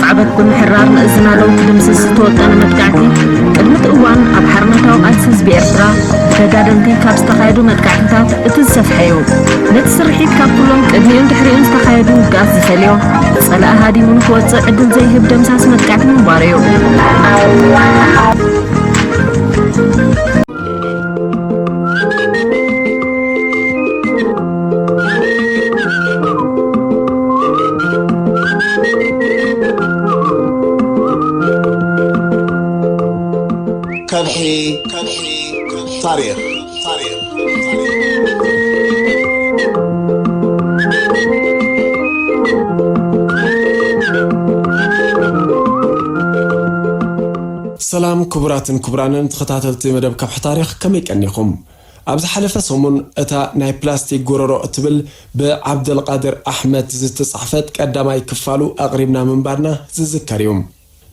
ማዕበል ብምሕራር መእዝና ለውጢ ድምስስ ዝተወጠነ መጥቃዕቲ፣ ቅድሚ እቲ እዋን ኣብ ሓርነታዊ ቃልሲ ህዝቢ ኤርትራ ብተጋደልቲ ካብ ዝተኻየዱ መጥቃዕትታት እቲ ዝሰፍሐ እዩ። ነቲ ስርሒት ካብ ኩሎም ቅድሚኡን ድሕሪኡን ዝተኻየዱ ውግኣት ዝፈልዮ፣ ጸላኢ ሃዲሙ ንክወጽእ ዕድል ዘይህብ ደምሳሲ መጥቃዕቲ ምንባሩ እዩ። ከብሒ ታሪኽ። ሰላም ክቡራትን ክቡራንን ተኸታተልቲ መደብ ከብሒ ታሪኽ፣ ከመይ ቀኒኹም? ኣብ ዝሓለፈ ሰሙን እታ ናይ ፕላስቲክ ጎረሮ እትብል ብዓብደልቃድር ኣሕመድ ዝተጻሕፈት ቀዳማይ ክፋሉ ኣቕሪብና ምንባርና ዝዝከር እዩ።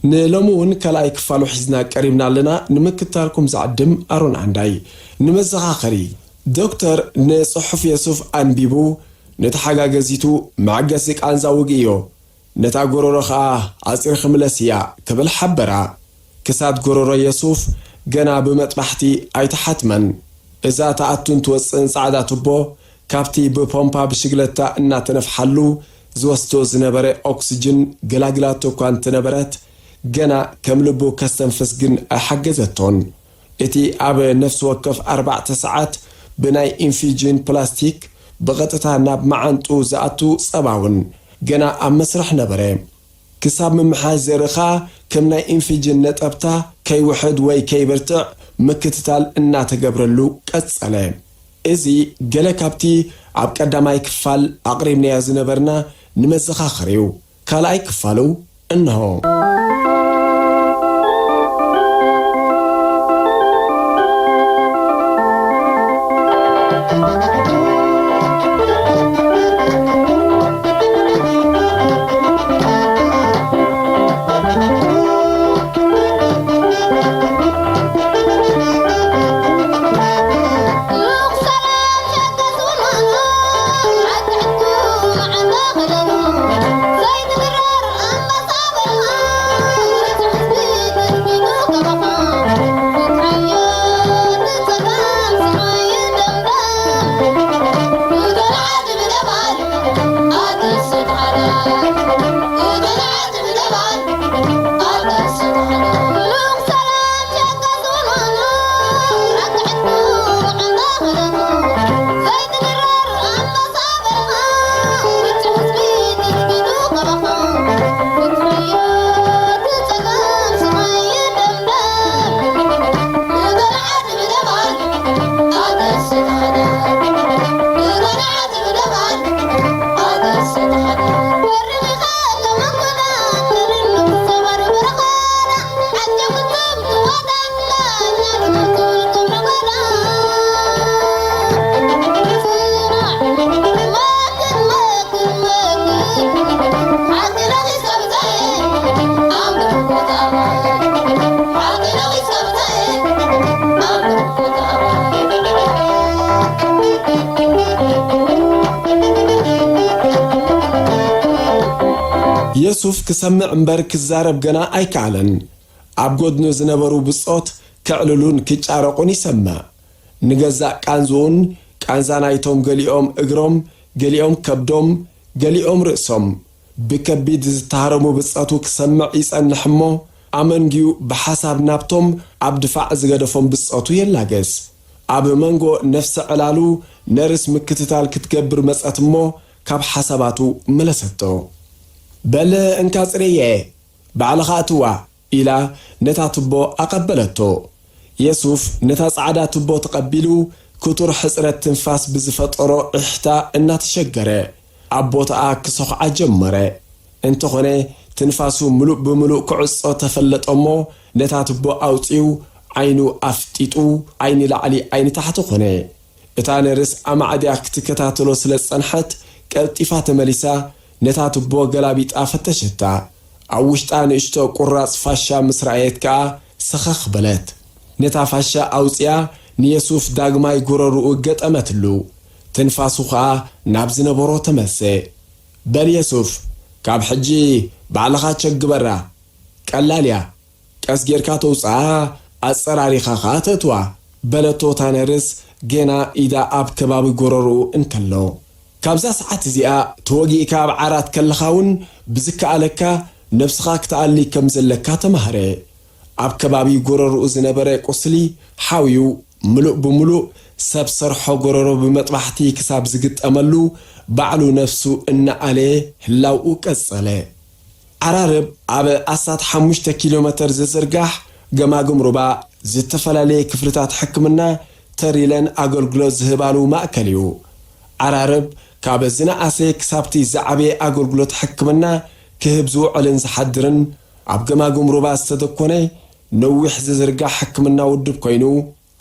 ንሎሚ እውን ካልኣይ ክፋሉ ሒዝና ቀሪብና ኣለና። ንምክትታልኩም ዝዕድም ኣሮን ዓንዳይ። ንመዘኻኸሪ፣ ዶክተር ንጽሑፍ የሱፍ ኣንቢቡ፣ ንተሓጋገዚቱ መዐገሲ ቃንዛ ውግእዮ፣ ነታ ጎረሮ ኸኣ ዓጺርኺ ምለስያ ክብል ሓበራ። ክሳድ ጎረሮ የሱፍ ገና ብመጥባሕቲ ኣይተሓትመን። እዛ ትኣቱን ትወጽእን ጻዕዳ ቱቦ፣ ካብቲ ብፖምፓ ብሽግለታ እናተነፍሓሉ ዝወስዶ ዝነበረ ኦክስጅን ገላጊላቶ እኳ እንተነበረት፣ ገና ከም ልቡ ከስተንፍስ ግን ኣይሓገዘቶን። እቲ ኣብ ነፍሲ ወከፍ ኣርባዕተ ሰዓት ብናይ ኢንፊጅን ፕላስቲክ ብቐጥታ ናብ መዓንጡ ዝኣቱ ጸባ እውን ገና ኣብ መስርሕ ነበረ። ክሳብ ምምሕያሽ ዘርኢ ኸኣ፣ ከም ናይ ኢንፊጅን ነጠብታ ከይውሕድ ወይ ከይብርትዕ ምክትታል እናተገብረሉ ቀጸለ። እዚ ገለ ካብቲ ኣብ ቀዳማይ ክፋል ኣቕሪብናዮ ዝነበርና ንመዘኻኸሪ'ዩ። ካልኣይ ክፋሉ እንሆ። የሱፍ ክሰምዕ እምበር ክዛረብ ገና ኣይከኣለን። ኣብ ጎድኑ ዝነበሩ ብጾት ከዕልሉን ክጫረቑን ይሰምዕ። ንገዛእ ቃንዝኡን ቃንዛ ናይቶም ገሊኦም እግሮም፣ ገሊኦም ከብዶም፣ ገሊኦም ርእሶም ብከቢድ ዝተሃረሙ ብጾቱ ክሰምዕ ይጸንሕ እሞ፣ ኣመንጊኡ ብሓሳብ ናብቶም ኣብ ድፋዕ ዝገደፎም ብጾቱ የላገስ። ኣብ መንጎ ነፍሰ ዕላሉ ነርስ ምክትታል ክትገብር መጸት እሞ፣ ካብ ሓሳባቱ መለሰቶ። በል እንካ ጽሬየ፣ ባዕልኻ እትዋ፣ ኢላ ነታ ቱቦ ኣቐበለቶ። የሱፍ ነታ ጻዕዳ ቱቦ ተቐቢሉ፣ ክቱር ሕጽረት ትንፋስ ብዝፈጠሮ ዒሕታ እናተሸገረ፣ ኣብ ቦታኣ ክሰኹዓ ጀመረ። እንተኾነ፣ ትንፋሱ ምሉእ ብምሉእ ክዕጾ ተፈለጠ እሞ፣ ነታ ቱቦ ኣውጺኡ፣ ዓይኑ ኣፍጢጡ፣ ዓይኒ ላዕሊ ዓይኒ ታሕቲ ኾነ። እታ ነርስ ኣማዕድያ ክትከታተሎ ስለ ዝጸንሐት፣ ቀልጢፋ ተመሊሳ ነታ ቱቦ ገላቢጣ ፈተሸታ። ኣብ ውሽጣ ንእሽቶ ቁራጽ ፋሻ ምስ ረኣየት ከኣ ሰኸኽ በለት። ነታ ፋሻ ኣውጺኣ ንየሱፍ ዳግማይ ጎረርኡ ገጠመትሉ። ትንፋሱ ከኣ ናብ ዝነበሮ ተመልሰ። በል የሱፍ፣ ካብ ሕጂ ባዕልኻ ቸግበራ፣ ቀላል እያ። ቀስ ጌርካ ተውፅኣ፣ ኣፀራሪኻ ኸዓ ተእትዋ፣ በለቶ እታ ነርስ ገና ኢዳ ኣብ ከባቢ ጎረርኡ እንከሎ። ካብዛ ሰዓት እዚኣ ተወጊእካ ኣብ ዓራት ከለኻ እውን ብዝከኣለካ ነብስኻ ክትኣሊ ከም ዘለካ ተማህረ። ኣብ ከባቢ ጎረርኡ ዝነበረ ቁስሊ ሓውዩ ምሉእ ብምሉእ ሰብ ሰርሖ ጎረሮ ብመጥባሕቲ ክሳብ ዝግጠመሉ ባዕሉ ነፍሱ እናኣለየ ህላውኡ ቀጸለ። ዓራርብ ኣብ ኣስታት ሓሙሽተ ኪሎ ሜተር ዝዝርጋሕ ገማግም ሩባ ዝተፈላለየ ክፍልታት ሕክምና ተር ኢለን ኣገልግሎት ዝህባሉ ማእከል እዩ። ዓራርብ ካብ ዝነኣሰ ክሳብቲ ዝዓበየ ኣገልግሎት ሕክምና ክህብ ዝውዕልን ዝሓድርን ኣብ ገማግም ሩባ ዝተደኮነ ነዊሕ ዝዝርጋሕ ሕክምና ውድብ ኮይኑ፣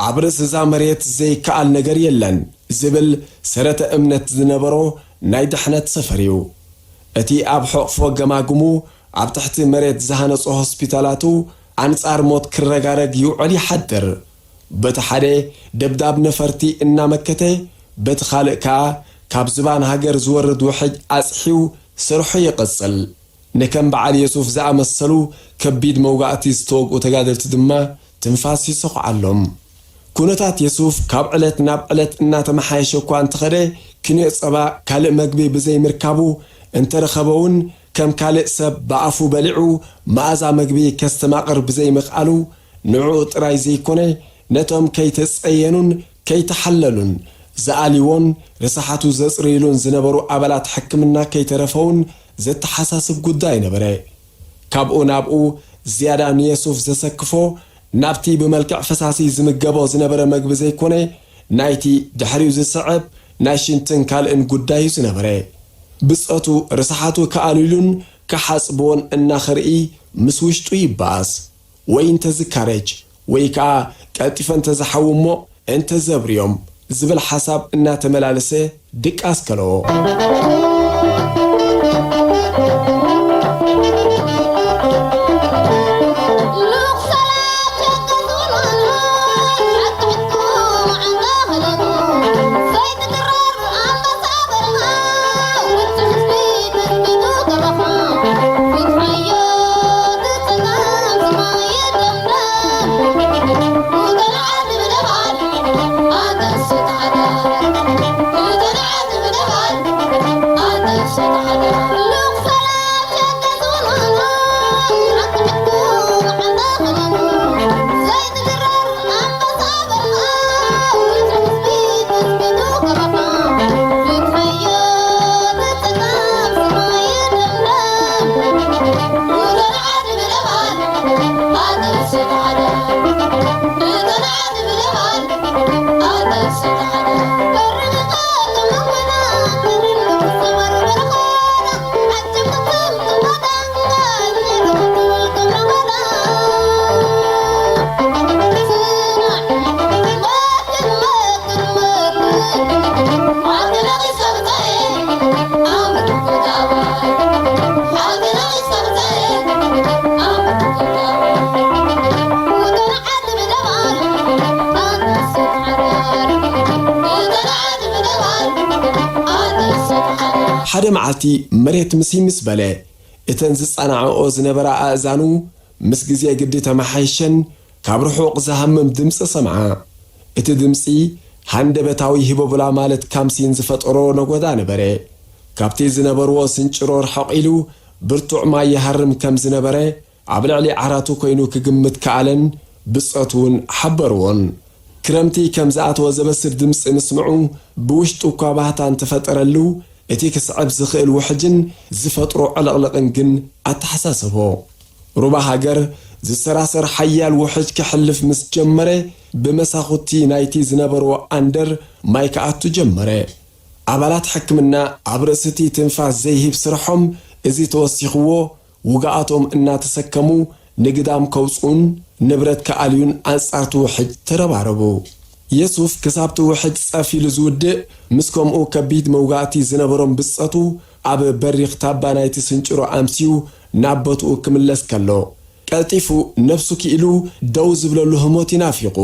ኣብ ርእሲ እዛ መሬት ዘይከኣል ነገር የለን ዝብል ሰረተ እምነት ዝነበሮ ናይ ድሕነት ሰፈር እዩ። እቲ ኣብ ሕቕፎ ገማግሙ ኣብ ትሕቲ መሬት ዝሃነጾ ሆስፒታላቱ ኣንጻር ሞት ክረጋረግ ይውዕል ይሓድር። በቲ ሓደ ደብዳብ ነፈርቲ እናመከተ፣ በቲ ካልእ ከኣ ካብ ዝባን ሃገር ዝወርድ ውሕጅ ኣጽሒው ስርሑ ይቕጽል። ንከም በዓል የሱፍ ዝኣመሰሉ ከቢድ መውጋእቲ ዝተወግኡ ተጋደልቲ ድማ ትንፋስ ይሰኹዓሎም። ኩነታት የሱፍ ካብ ዕለት ናብ ዕለት እናተመሓየሸ እኳ እንተኸደ፣ ክንዮ ጸባ ካልእ መግቢ ብዘይምርካቡ እንተረኸበ እውን ከም ካልእ ሰብ ብኣፉ በሊዑ መኣዛ መግቢ ከስተማቕር ብዘይምኽኣሉ ንዕኡ ጥራይ ዘይኮነ ነቶም ከይተጸየኑን ከይተሓለሉን ዝኣልይዎን ርስሓቱ ዘጽርይሉን ዝነበሩ ኣባላት ሕክምና ከይተረፈውን ዘተሓሳስብ ጉዳይ ነበረ። ካብኡ ናብኡ ዝያዳ ንየሱፍ ዘሰክፎ ናብቲ ብመልክዕ ፈሳሲ ዝምገቦ ዝነበረ መግቢ ዘይኮነ ናይቲ ድሕሪኡ ዝስዕብ ናይ ሽንትን ካልእን ጉዳይ እዩ ዝነበረ። ብጸቱ ርስሓቱ ክኣልይሉን ክሓጽብዎን እናኸርኢ ምስ ውሽጡ ይበኣስ። ወይ እንተዝካረጅ ወይ ከኣ ቀልጢፈ እንተዝሓዊ እሞ እንተዘብርዮም ዝብል ሓሳብ እናተመላለሰ ድቃስ ከለዎ። ሓደ መዓልቲ መሬት ምስ ምስ በለ፣ እተን ዝጸናዕኦ ዝነበራ ኣእዛኑ ምስ ግዜ ግዲ ተመሓይሸን ካብ ርሑቕ ዝሃምም ድምጺ ሰምዓ። እቲ ድምጺ ሃንደበታዊ ሂቦብላ ማለት ካምሲን ዝፈጠሮ ነጎዳ ነበረ። ካብቲ ዝነበርዎ ስንጭሮ ርሕቕ ኢሉ ብርቱዕ ማይ ይሃርም ከም ዝነበረ ኣብ ልዕሊ ዓራቱ ኮይኑ ክግምት ከኣለን ብጾቱ እውን ሓበርዎን። ክረምቲ ከም ዝኣተወ ዘበስር ድምጺ ምስምዑ ብውሽጡ እኳ ባህታ እንተፈጠረሉ፣ እቲ ክስዕብ ዝኽእል ውሕጅን ዝፈጥሮ ዕልቕልቕን ግን ኣተሓሳሰቦ። ሩባ ሃገር ዝሰራሰር ሓያል ውሕጅ ክሕልፍ ምስ ጀመረ፣ ብመሳኹቲ ናይቲ ዝነበርዎ ኣንደር ማይ ክኣቱ ጀመረ። ኣባላት ሕክምና ኣብ ርእሲ እቲ ትንፋስ ዘይህብ ስርሖም እዚ ተወሲኽዎ፣ ውግኣቶም እናተሰከሙ ንግዳም ከውጽኡን ንብረት ክኣልዩን ኣንጻር እቲ ውሕጅ ተረባረቡ። የሱፍ ክሳብ እቲ ውሕጅ ጸፍ ኢሉ ዝውድእ፣ ምስ ከምኡ ከቢድ መውጋእቲ ዝነበሮም ብጸቱ ኣብ በሪኽ ታባ ናይቲ ስንጭሮ ኣምስዩ ናብ ቦትኡ ክምለስ ከሎ፣ ቀልጢፉ ነብሱ ክኢሉ ደው ዝብለሉ ህሞት እዩ ናፊቑ።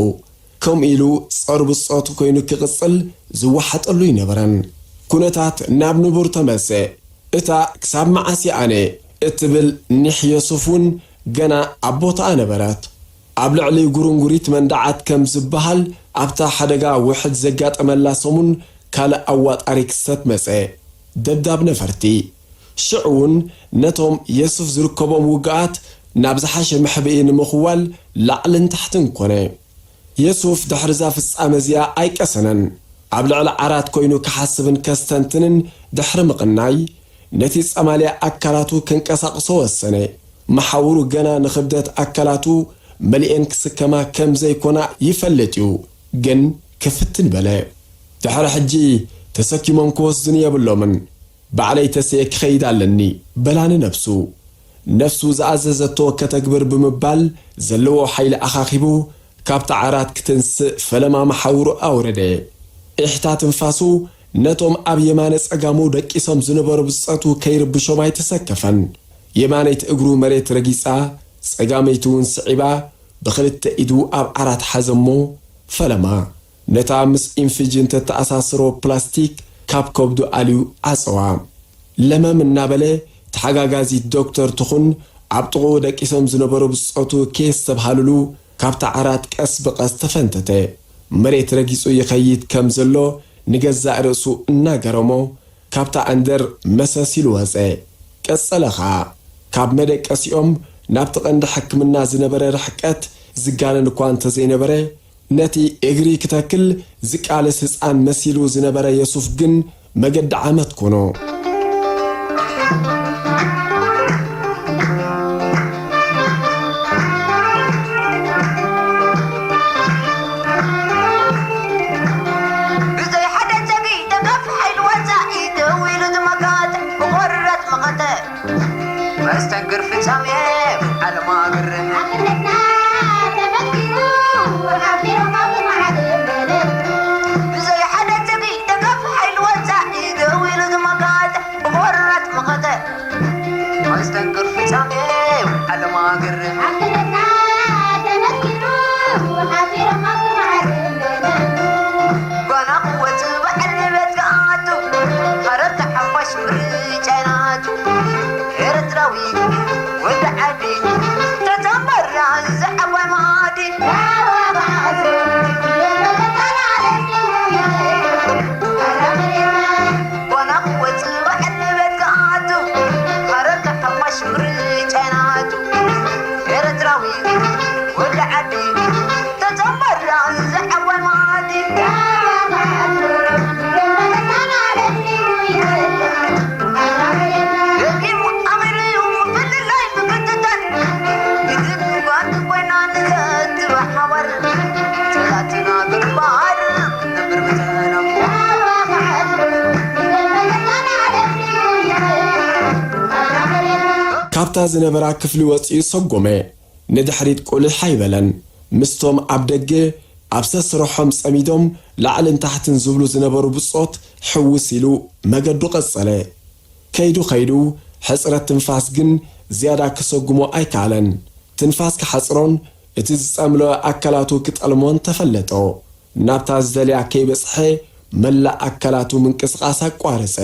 ከምኡ ኢሉ ጸር ብጾቱ ኮይኑ ክቕጽል ዝወሓጠሉ ኣይነበረን። ኩነታት ናብ ንቡር ተመልሰ። እታ ክሳብ መዓስ እየ ኣነ እትብል ኒሕ ዮሱፍ እውን ገና ኣብ ቦታኣ ነበረት። ኣብ ልዕሊ ጉርንጉሪት መንደዓት ከም ዝበሃል፣ ኣብታ ሓደጋ ውሕጅ ዘጋጠመላ ሰሙን ካልእ ኣዋጣሪ ክስተት መጸ። ደብዳብ ነፈርቲ። ሽዑ እውን ነቶም የሱፍ ዝርከቦም ውግኣት ናብ ዝሓሸ መሕብኢ ንምኽዋል ላዕልን ታሕትን ኮነ። የሱፍ ድሕሪ እዛ ፍጻመ እዚኣ ኣይቀሰነን። ኣብ ልዕሊ ዓራት ኮይኑ ክሓስብን ከስተንትንን ድሕሪ ምቕናይ፣ ነቲ ጸማልያ ኣካላቱ ከንቀሳቕሶ ወሰነ። መሓውሩ ገና ንኽብደት ኣካላቱ መሊኤን ክስከማ ከም ዘይኮና ይፈልጥ እዩ፣ ግን ክፍትን በለ። ድሕሪ ሕጂ ተሰኪሞም ክወስዱኒ የብሎምን። ባዕለይ ተስኤ ክኸይድ ኣለኒ በላ ንነብሱ። ነፍሱ ዝኣዘዘቶ ከተግብር ብምባል ዘለዎ ሓይሊ ኣኻኺቡ ካብታ ዓራት ክትንስእ ፈለማ መሓውሩ ኣውረደ። ኢሕታ ትንፋሱ ነቶም ኣብ የማነ ጸጋሙ ደቂሶም ዝነበሩ ብጾቱ ከይርብሾም ኣይተሰከፈን። የማነይቲ እግሩ መሬት ረጊጻ፣ ጸጋመይቲ እውን ስዒባ ብኽልተ ኢዱ ኣብ ዓራት ሓዘ እሞ ፈለማ ነታ ምስ ኢንፍጅን ተተኣሳስሮ ፕላስቲክ ካብ ከብዱ ኣልዩ ዓጸዋ። ለመም እናበለ ተሓጋጋዚት ዶክተር ትኹን ኣብ ጥቕኡ ደቂሶም ዝነበሩ ብጾቱ ከየስተብሃልሉ ካብታ ዓራት ቀስ ብቐስ ተፈንተተ። መሬት ረጊጹ ይኸይድ ከም ዘሎ ንገዛእ ርእሱ እናገረሞ ካብታ ኣንደር መሰስ ኢሉ ወጸ። ቀጸለ ኸኣ። ካብ መደቀሲኦም ናብቲ ቀንዲ ሕክምና ዝነበረ ርሕቀት ዝጋነን እኳ እንተዘይነበረ፣ ነቲ እግሪ ክተክል ዝቃለስ ህጻን መሲሉ ዝነበረ የሱፍ ግን መገዲ ዓመት ኮኖ። ብዘይ ሓደ ጸግዒ ደገፍ ሓይሊ ወጻኢ ደው ኢሉ ዝመካት ብቆረጽ መኸተ። መስተንክር ፍጻሜ ዓለም ኣግርም። ሓድነትና ተፈኪሩ ሓቢሩ ካብ መዓልም በለ። ብዘይ ሓደ ጸግዒ ደገፍ ሓይሊ ወጻኢ ደው ኢሉ ዝመካት ብቆረጽ መኸተ። መስተንክር ፍጻሜ ዓለም ኣግርም። ሓድነትና ተፈኪሩ ሓቢሩ ካብ መዓልም በለ። ጓና ክወጽእ በዓል ቤት ክኣቱ፣ ሃረር ተሓፋሽ ምርጫ ይናቱ። ኤርትራዊ ወዲ ዓዲ፣ ተተንበርያ ዝዓባይ መኣዲ። ጓና ክወጽእ በዓል ቤት ክኣቱ፣ ሃረር ተሓፋሽ ምርጫ ይናቱ። ኤርትራዊ ወዲ ዓዲ፣ ተጸንበራ ዝዓባይ መኣዲ። ደጊሙ ኣሚሩ ፍልላይ ምክትታል። ግድን ጓንዲ ኮይና ንዘቲ ብሓባር። ጸላእትና ግንባር ነብር ብተናም። ካብታ ዝነበራ ክፍሊ ወጺኡ ሰጎመ። ንድሕሪት ቁሊሕ ኣይበለን። ምስቶም ኣብ ደገ ኣብ ሰስርሖም ጸሚዶም ላዕልን ታሕትን ዝብሉ ዝነበሩ ብጾት ሕውስ ኢሉ መገዱ ቀጸለ። ከይዱ ከይዱ ሕጽረት ትንፋስ ግን ዝያዳ ክሰጉሞ ኣይከኣለን። ትንፋስ ክሓጽሮን እቲ ዝጸምለወ ኣካላቱ ክጠልሞን ተፈለጦ። ናብታ ዝደልያ ከይበጽሐ መላእ ኣካላቱ ምንቅስቓስ ኣቋረጸ።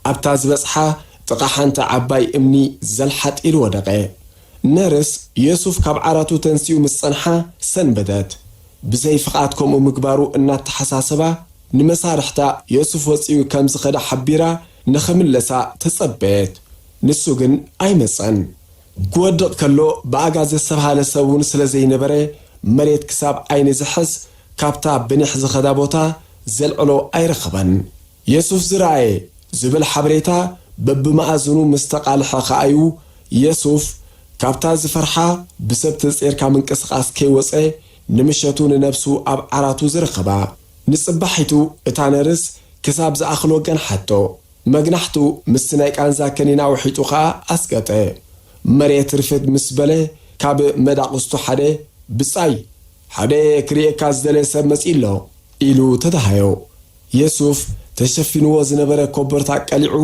ኣብታ ዝበጽሓ ጥቓ ሓንቲ ዓባይ እምኒ ዘልሓጥ ኢሉ ወደቐ። ነርስ ዮሱፍ ካብ ዓራቱ ተንሲኡ ምስ ጸንሓ ሰንበደት። ብዘይ ፍቓድ ከምኡ ምግባሩ እናተሓሳሰባ ንመሳርሕታ ዮሱፍ ወጺኡ ከም ዝኸደ ሓቢራ ንኽምለሳ ተጸበየት። ንሱ ግን ኣይመጸን። ክወድቕ ከሎ ብኣጋ ዘስተብሃለ ሰብ እውን ስለ ዘይነበረ መሬት ክሳብ ዓይኒ ዝሕዝ ካብታ ብኒሕ ዝኸዳ ቦታ ዘልዕሎ ኣይረኸበን። የሱፍ ዝረኣየ ዝብል ሓበሬታ በብመኣዝኑ ምስ ተቓልሐ ከኣዩ የሱፍ ካብታ ዝፈርሓ ብሰብ ተጸርካ ምንቅስቓስ ከይወጸ ንምሸቱ ንነብሱ ኣብ ዓራቱ ዝረኸባ። ንጽባሒቱ እታ ነርስ ክሳብ ዝኣኽሎ ገንሓቶ። መግናሕቱ ምስቲ ናይ ቃንዛ ከኒና ውሒጡ ኸኣ ኣስቀጠ። መሬት ርፍድ ምስ በለ ካብ መዳቕስቱ ሓደ ብጻይ ሓደ ክርእየካ ዝደለየ ሰብ መጺኡ ኣሎ ኢሉ ተደሃዮ። የሱፍ ተሸፊንዎ ዝነበረ ኮቦርታ ቀሊዑ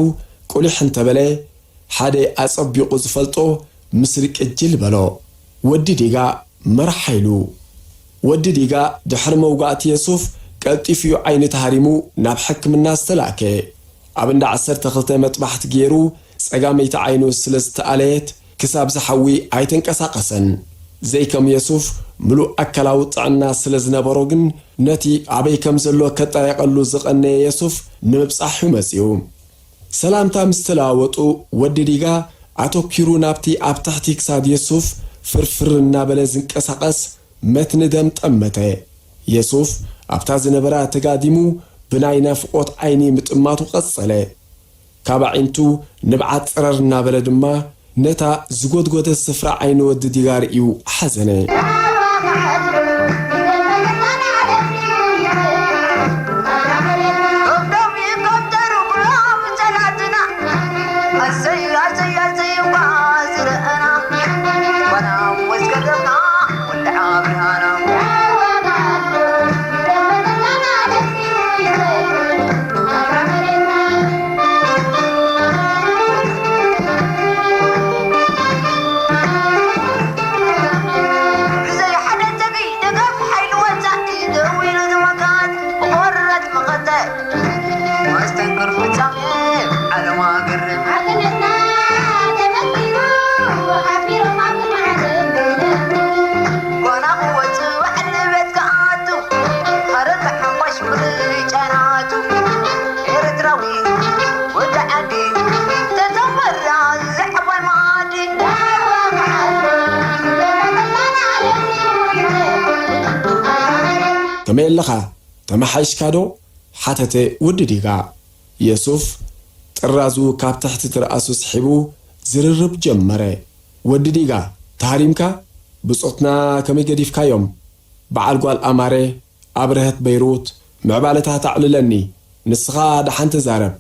ቁሊሕ እንተበለ ሓደ ኣጸቢቑ ዝፈልጦ ምስሊ ቅጅል በሎ። ወዲ ዲጋ መራሕ ሓይሉ። ወዲ ዲጋ ድሕሪ መውጋእቲ የሱፍ ቀልጢፉ እዩ ዓይኑ ተሃሪሙ ናብ ሕክምና ዝተላእከ። ኣብ እንዳ ዓሰርተ ክልተ መጥባሕቲ ገይሩ ጸጋመይቲ ዓይኑ ስለ ዝተኣለየት ክሳብ ዝሓዊ ኣይተንቀሳቐሰን። ዘይከም የሱፍ ምሉእ ኣካላዊ ጥዕና ስለ ዝነበሮ ግን ነቲ ኣበይ ከም ዘሎ ከጣየቐሉ ዝቐነየ የሱፍ ንምብጻሕ እዩ መጺኡ። ሰላምታ ምስ ተለዋወጡ ወዲ ዲጋ ኣተኲሩ ናብቲ ኣብ ትሕቲ ክሳድ የሱፍ ፍርፍር እናበለ ዝንቀሳቐስ መትኒ ደም ጠመተ። የሱፍ ኣብታ ዝነበራ ተጋዲሙ ብናይ ናፍቖት ዓይኒ ምጥማቱ ቀጸለ። ካብ ኣዒንቱ ንብዓት ጸረር እናበለ ድማ ነታ ዝጎድጎደት ስፍራ ዓይኒ ወዲ ዲጋ ርእዩ ሓዘነ። ከመይ ኣለኻ? ተመሓይሽካ ዶ? ሓተተ ወዲ ዲጋ። የሱፍ ጥራዙ ካብ ትሕቲ ትርኣሱ ስሒቡ ዝርርብ ጀመረ። ወዲ ዲጋ፣ ተሃሪምካ? ብጾትና ከመይ ገዲፍካዮም? በዓል ጓል ኣማረ፣ ኣብርሀት በይሩት፣ ምዕባለታት ኣዕልለኒ፣ ንስኻ ደሓን ተዛረብ።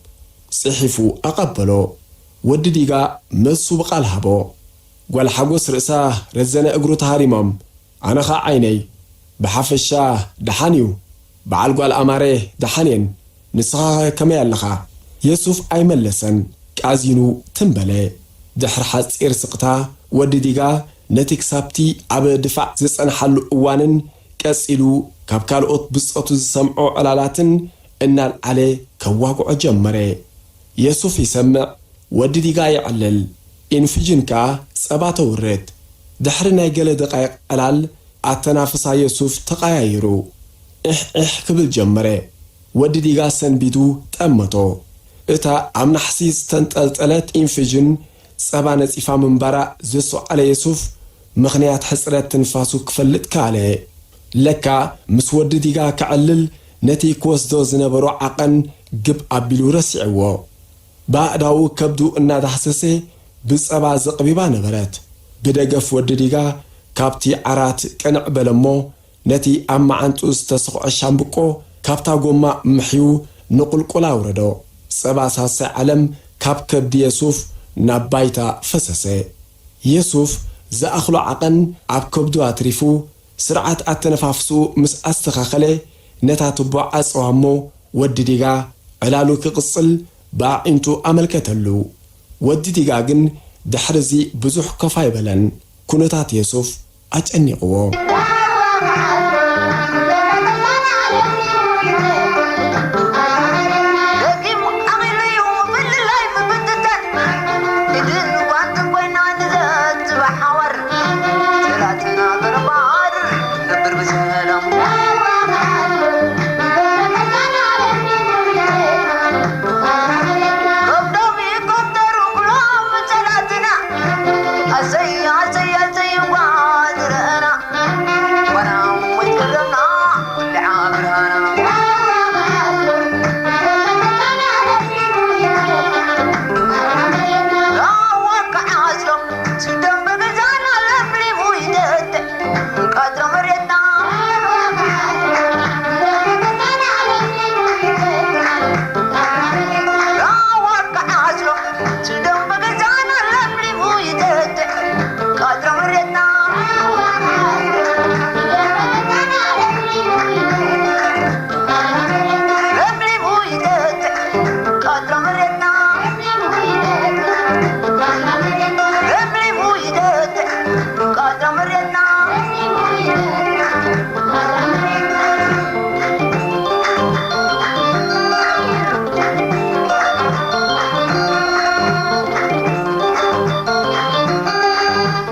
ጽሒፉ ኣቐበሎ። ወዲ ዲጋ መልሱ ብቓል ሃቦ። ጓል ሓጎስ ርእሳ ረዘነ እግሩ ተሃሪሞም። ኣነ ኸኣ ዓይነይ፣ ብሓፈሻ ደሓን እዩ። በዓል ጓል ኣማረ ደሓን እየን። ንስኻ ከመይ ኣለኻ? የሱፍ ኣይመለሰን። ቃዚኑ ትም በለ። ድሕሪ ሓጺር ስቕታ፣ ወዲ ዲጋ ነቲ ክሳብቲ ኣብ ድፋዕ ዝጸንሓሉ እዋንን ቀጺሉ ካብ ካልኦት ብጾቱ ዝሰምዖ ዕላላትን እናልዓለ ከዋግዖ ጀመረ። የሱፍ ይሰምዕ፣ ወዲ ዲጋ የዕልል፣ ኢንፊጅን ከኣ ጸባ ተውርድ። ድሕሪ ናይ ገለ ደቓይቕ ዕላል፣ ኣተናፍሳ የሱፍ ተቐያይሩ፣ እሕ እሕ ክብል ጀመረ። ወዲ ዲጋ ሰንቢዱ ጠመቶ። እታ ኣብ ናሕሲ ዝተንጠልጠለት ኢንፊጅን ጸባ ነጺፋ ምንባራ ዘስተውዓለ የሱፍ፣ ምኽንያት ሕጽረት ትንፋሱ ክፈልጥ ከኣለ። ለካ ምስ ወዲ ዲጋ ከዕልል ነቲ ክወስዶ ዝነበሮ ዓቐን ግብ ኣቢሉ ረሲዕዎ። ብኣእዳዉ ከብዱ እናዳህሰሰ ብጸባ ዘቕቢባ ነበረት። ብደገፍ ወዲ ዲጋ ካብቲ ዓራት ቅንዕ በለ'ሞ፣ ነቲ ኣብ መዓንጥኡ ዝተሰኹዐ ሻምብቆ ካብታ ጎማ ምሕዩ ንቑልቁል ኣውረዶ። ጸባ ሳልሳይ ዓለም ካብ ከብዲ የሱፍ ናብ ባይታ ፈሰሰ። የሱፍ ዝኣኽሎ ዓቐን ኣብ ከብዱ ኣትሪፉ፣ ስርዓት ኣተነፋፍስኡ ምስ ኣስተኻኸለ፣ ነታ ቱቦ ዓጸዋ እሞ፣ ወዲ ዲጋ ዕላሉ ክቕጽል ብኣዒንቱ ኣመልከተሉ። ወዲ ዲጋ ግን ድሕርዚ ብዙሕ ኮፍ ኣይበለን። ኩነታት የሱፍ ኣጨኒቕዎ።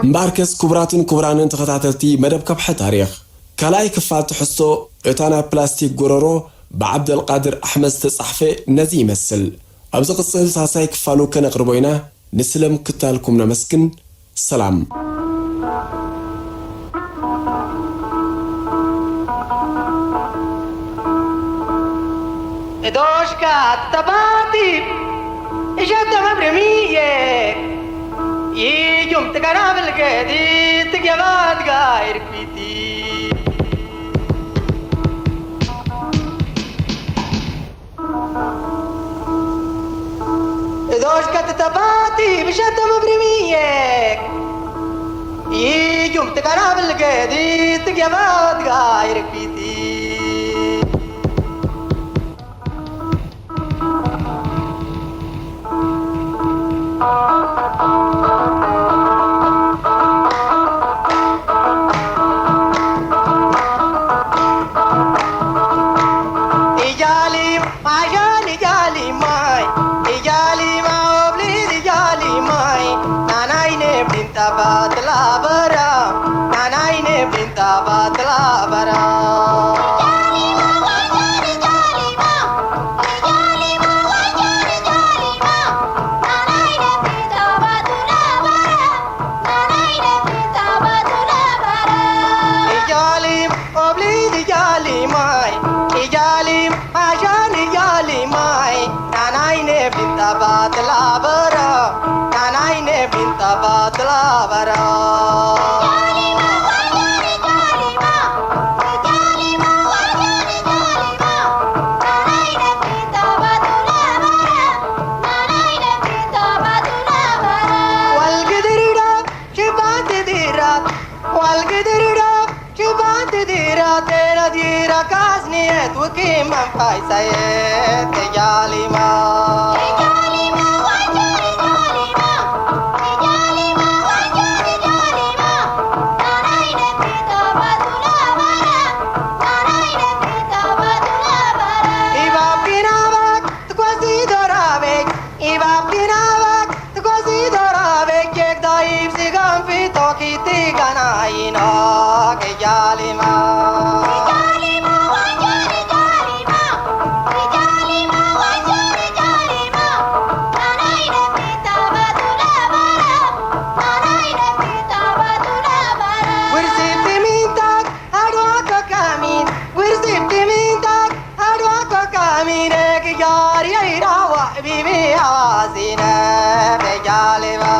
እምበኣርከስ ክቡራትን ክቡራንን ተኸታተልቲ መደብ ከብሐ ታሪኽ፣ ካልኣይ ክፋል ትሕዝቶ እታ ናይ ፕላስቲክ ጎረሮ ብዓብደልቃድር ኣሕመድ ዝተጻሕፈ ነዚ ይመስል። ኣብ ዝቕጽል ሳልሳይ ክፋሉ ከነቕርቦ ኢና። ንስለ ምክታልኩም ነመስግን። ሰላም። Edoshka tabati, ijata mabremiye, yijum tigana bilgedi, tigyavad gair kwiti. Edoshka tabati, ijata mabremiye, yijum tigana bilgedi, tigyavad gair kwiti. Ijali, majan ijali mai, ijali ma obli ijali mai, nanai ne brinta batla bara, nanai ne brinta batla bara. Ijalim, obli ijalim ai, ijalim, ajan ijalim ai, nanai ne binta batla bara, nanai ne binta batla bara. Wal gidrida, shibat dira, wal gidrida, shibat dira, tera dira, kasniyet, wukim, am faisayet, tejalima. Ibab kinabak, tkwasi dorabek, ibab kinabak, tkwasi dorabek, kek daib sigam fito kiti gana ino, ke jalima. Wirsi pimintak, adwa kakamin, wirsi pimintak, adwa kakamin, ek yar ye irawa, bibi awazine, bejalima.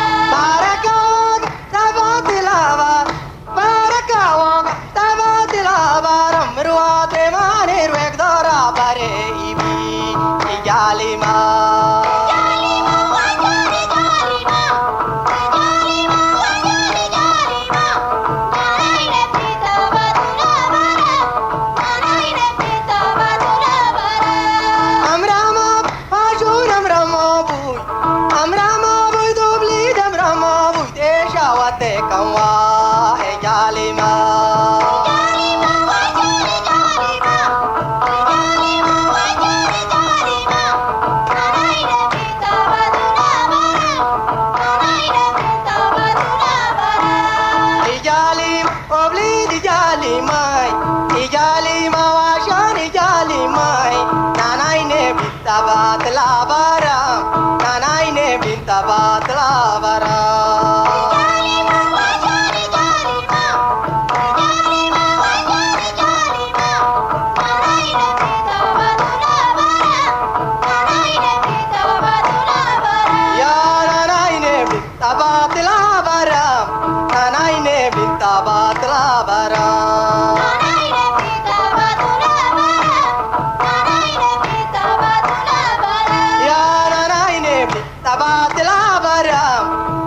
Barakawak, tabatila bara, barakawak, tabatila bara, mruate manir wek dora bare ibi, ijalima. Amrama, pajun amrama buy. Amrama buy dubli damrama buy te shawate kanwa he jalima. Ijalim, obli di jalimai, ijalima washan ijalimai, nanai ne Tabatla bara, nanai ne bin tabatla bara. Ya nanai ne bin tabatla bara, nanai ne bin tabatla bara. Ya nanai ne bin tabatla bara,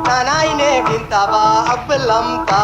nanai ne bin taba ablamta.